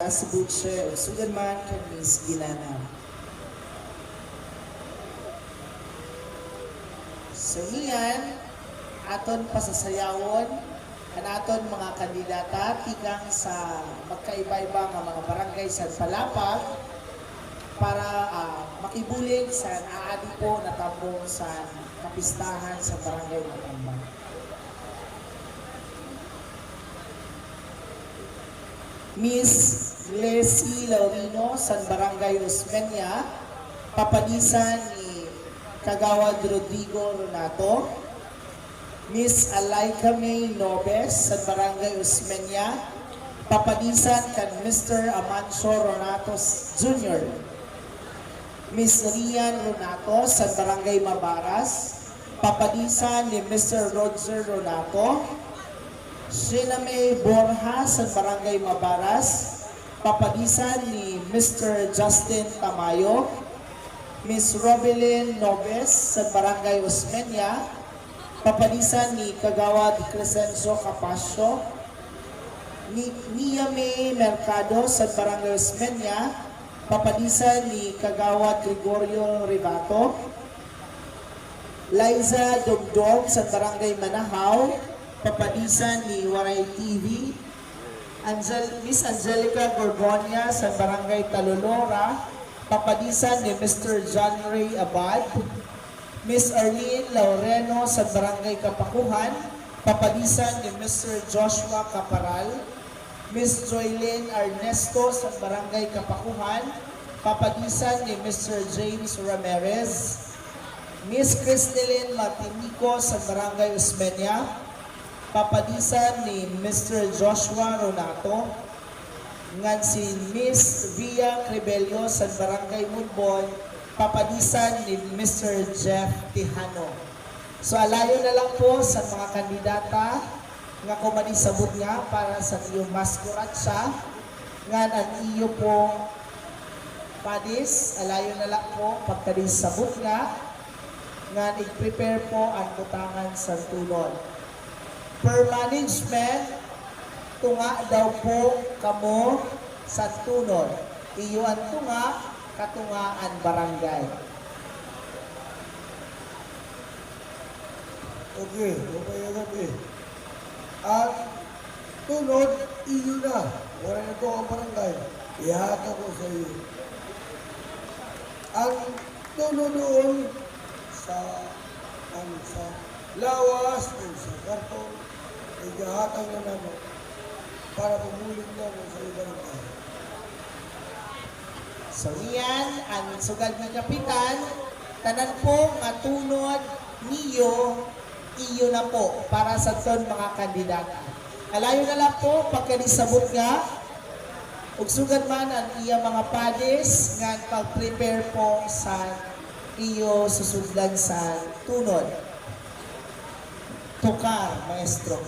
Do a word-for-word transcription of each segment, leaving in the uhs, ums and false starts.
Sa Butcher, ug sugad man kan Miss Ginana. So, niyan, aton pasasayawon an aton mga kandidata tikang sa magkaiba-iba nga mga barangay sa Palapag para, ah, makibulig sa aadi po natambong sa kapistahan sa Barangay Matambang. Miss Leslie Laurino, san Barangay Osmeña, papadisan ni Kagawad Rodrigo Ronato. Miss Alaika May Nobes, san Barangay Osmeña, papadisan kan Mister Amancio Ronato Junior Miss Rian Ronato, san Barangay Mabaras, papadisan ni Mister Roger Ronato. Sheila May Borja, san Barangay Mabaras, papadisan ni Mister Justin Tamayo. Miss Robilyn Nobes, san Barangay Osmeña, papadisan ni Kagawad Crescencio Capasio. Ni, Nia May Mercado, san Barangay Osmeña, papadisan ni Kagawad Gregorio Rivato. Liza Dogdog, san Barangay Manahaw, papadisan ni Waray T V. Angel-, Miss Angelica Gorgonia, san Barangay Talolora, papadisan ni Mister John Ray Abad. Miss Arlene Laureno, san Barangay Kapakuhan, papadisan ni Mister Joshua Caparal. Miss Joylene Ernesto, san Barangay Kapakuhan, papadisan ni Mister James Ramirez. Miss Cristelyn Martinico, san Barangay Osmeña, papadisan ni Mister Joshua Ronato. Ngan si Miss Via Crebello, san Barangay Munbon, papadisan ni Mister Jeff Tejano. So, alayon na lang po sa mga kandidata nga kumadisabot nga para sa iyo mas kuratsa, ngan an iyo po padis, alayon na lang po pagkadisabot nga, ngan ig-prepare po an butangan sa tunod. Per management, tunga daw po kamo sa tunod. Iyo an tunga, katunga an barangay. Okay, okay, okay. An tunod, iyo na. Waray na to an barangay. Ihatag ko sa iyo. An tunod doon sa, an sa lawas o sa karton, ihahatag na namo para pumuli kamo sa iba nga tao. So, iyan an sugad nga kapitan, tanan po nga tunod niyo, iyo na po para sa aton mga kandidata. Alayon na lang po pagkadisabot nga, ug sugad man an iya mga padis nga pag-prepare po sa iyo susudlan sa tunod. Tukar, maestro.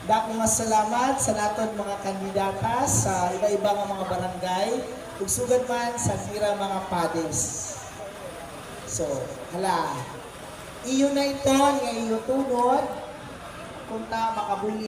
Dako nga salamat sa naton mga kandidata sa iba-iba nga mga barangay, ug sugad man sa ira mga padres. So, hala, iyo na iton nga iyo tunod, kung ta makabuli.